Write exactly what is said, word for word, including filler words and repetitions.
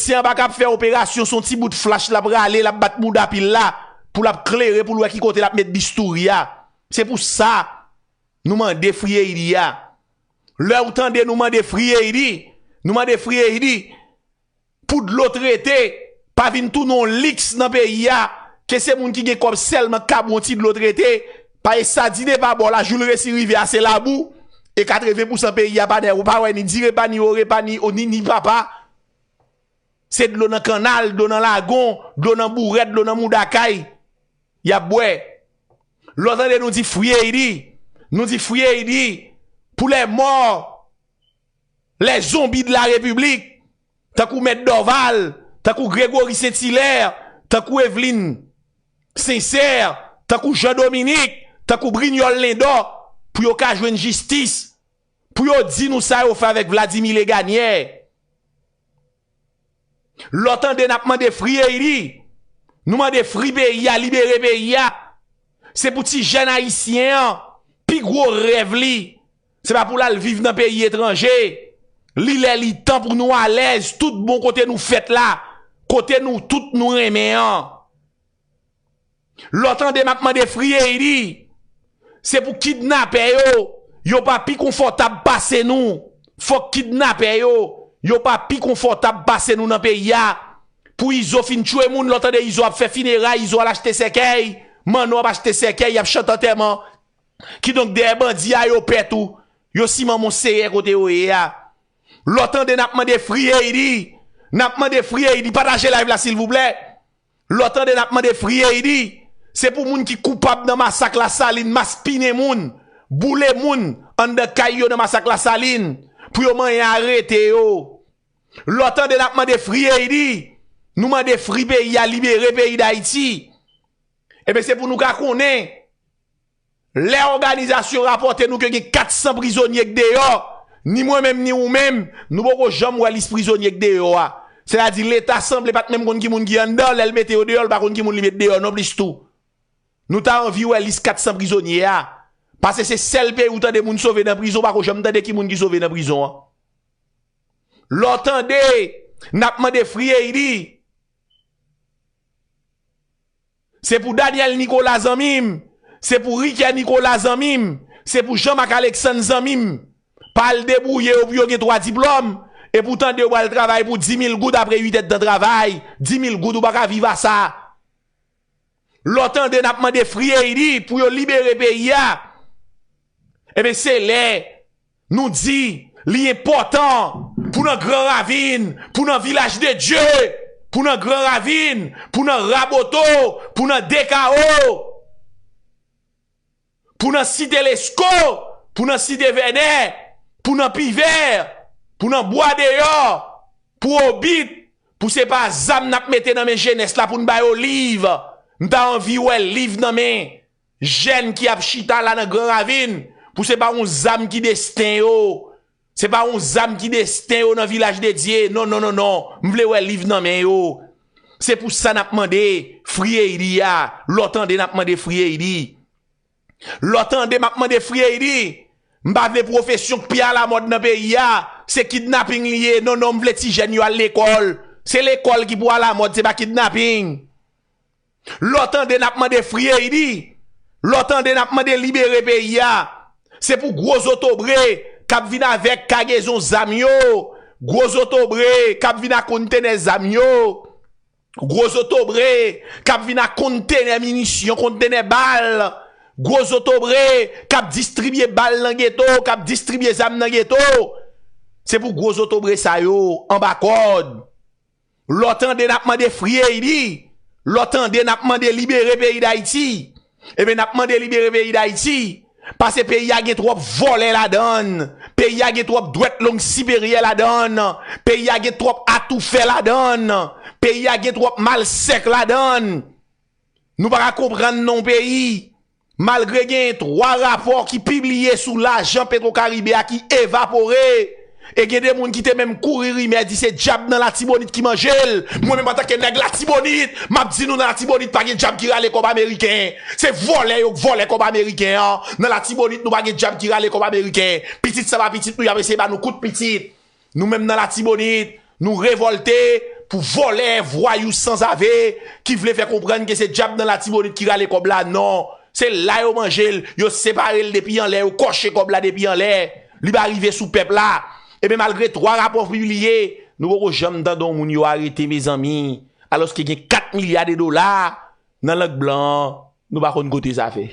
Ayisyen an pa ka ap fè operasyon, se yon ti bout flach l ap rale, l ap bat mouda pil la, pou l ap klere, pou l wè ki kote l ap met bistouri a. Se pou sa, nou mande Free Haiti a. Lè ou tande nou mande Free Haiti, nou mande Free Haiti, pou dlo trete, pa vin tounen yon liks nan peyi a, ke se moun ki gen kòb sèlman k ka bwè yon ti dlo trete, pa e sa di de pa bò la, jou l resi rive a se labou, e katreven pousan peyi a pa nè, ou pa wè ni di repa, ni o repa, ni, ni, ni papa. Se dlo nan kannal, dlo nan lagon, dlo nan bourèt, dlo nan mouda kay, y ap bwè. Lè w tande nou di Free Haiti, nou di Free Haiti pou les morts, les zombies de la République, tankou Mèt Dorval, tankou Gregory Saint-Hilaire, tankou Eveline Sincère, tankou Jean Dominique, tankou Brignol Lindor, pou yo ka jwenn jistis, pou yo di nou sa yo fè avèk Vladimir Legagnère. Lè w tande n ap mande Free Haiti, nou mande free peyi a, libere peyi a. Se pou ti jèn ayisyen an, pi gwo rèv li, se pa pou l al viv nan peyi etranje. Li lè li tan pou nou alèz, tout bon kote nou fèt la, kote nou tout nou renmen an. Lè w tande m ap mande Free Haiti, se pou kidnapè yo, yo pa pi konfòtab pase nou. Fòk kidnapè yo, yo pa pi konfòtab pase nou nan peyi a. Pou Izo fin tchwe moun, lè w tande Izo ap fè fineray, Izo al achte sèkèy, Manno ap achte sèkèy, y ap chante antèman. Kidonk dèyè bandi a yo pè tou, yo siman Monseyè kote yo ye a. Lè w tande n ap mande Free Haiti, n ap mande Free Haiti, pataje live la silvouplè. Lè w tande n ap mande Free Haiti, se pou moun ki koupab nan masak Lasalin, maspinen moun, boule moun anndan kay yo nan masak Lasalin, pou yo manyen arete yo. Lè w tande n ap mande Free Haiti, nou mande free peyi a, libere peyi Dayiti. Ebyen, se pou nou ka konnen, lè òganizasyon rapòte nou ke gen kat san prizonye k deyò, ni mwen menm, ni ou menm, nou poko janm wè lis prizonye k deyò a. Sètadi, Leta sanble pa t menm konn ki moun ki anndan, lè l mete yo deyò, l pa konn ki moun li met deyò non plis tou. Nou ta anvi wè lis kat san prizonye a. Paske se sèl peyi ou tande moun sove nan prizon, ou pako janm tande ki moun ki sove nan prizon an. Lè w tande n ap mande Free Haiti, se pou Daniel Nicolas zanmi m, se pou Riquet Nicolas zanmi m, se pou Jean Marc Alexandre zanmi m. Pa al debouye yo pou yo gen twa diplòm, epi w tande yo pral travay pou di mil goud apre uit èdtan travay. Di mil goud ou pa ka viv a sa. Lè w tande n ap mande Free Haiti pou yo libere peyi a, ebyen se lè nou di li enpòtan pou nan Gran Ravin, pou nan Vilaj de Dye, pou nan Gran Ravin, pou nan Raboto, pou nan Dekawo, pou nan Site Lesko, pou nan Site Vènè, pou nan Pivè, pou nan Bwa Deyò, pou Obit, pou se pa zam n ap mete nan men jenès la pou n ba yo liv. M ta anvi wè liv nan men jèn ki ap chita la nan Gran Ravin, pou se pa yon zam ki desten yo. Se pa yon zam ki desten yo nan Vilaj de Dye. Non, non, non, non. M vle wè liv nan men yo. Se pou sa n ap mande Free Haiti a. Lè w tande n ap mande Free Haiti. Lè w tande m ap mande Free Haiti, m pa vle pwofesyon k pi alamòd nan peyi a, se kidnaping li ye. Non, non, m vle ti jèn yo al lekòl. Se lekòl ki pou alamòd, se pa kidnaping. Lè w tande n ap mande Free Haiti, lè w tande n ap mande libere peyi a, se pou gwo zotobre k ap vin avèk kagezon zam yo, gwo zotobre k ap vin ak kontenè zam yo, gwo zotobre k ap vin ak kontenè minisyon, kontenè bal, gwo zotobre k ap distribye bal nan geto, k ap distribye zam nan geto. Se pou gwo zotobre sa yo anba kòd. Lè w tande n ap mande Free Haiti, lè w tande n ap mande libere peyi Dayiti, ebyen n ap mande libere peyi Dayiti, paske peyi a gen twòp vòlè ladan l, peyi a gen twòp dwèt long siperyè ladan l, peyi a gen twòp atoufè ladan l, peyi a gen twòp malsèk ladan l. Nou pa ka konprann non peyi. Malgre gen twa rapò ki pibliye sou lajan Petro Caribe a ki evapore, e gen de moun ki te menm kouri rimè di se djab nan Latibonit ki manje l. Mwen menm antanke nèg Latibonit, m ap di nou nan Latibonit pa gen djab ki rale kòb ameriken. Se vòlè yo k vòlè kòb ameriken an. Nan Latibonit nou pa gen djab ki rale kòb ameriken. Pitit sa pa pitit nou, y ap eseye ba nou kout pitit. Nou menm nan Latibonit, nou revòlte, pou vòlè, vwayou, sanzave, ki vle fè konprann ke se dyab nan Latibonit ki rale kòb la. Non, se la yo manje l, yo separe l depi anlè, yo kòche kòb la depi anlè. Li pa rive sou pèp la. Ebyen, malgre twa rapò pibliye, nou poko janm tande yon moun yo arete, mezanmi. Alòske gen kat milya de dola nan lang blan an, nou pa konn kote sa fè.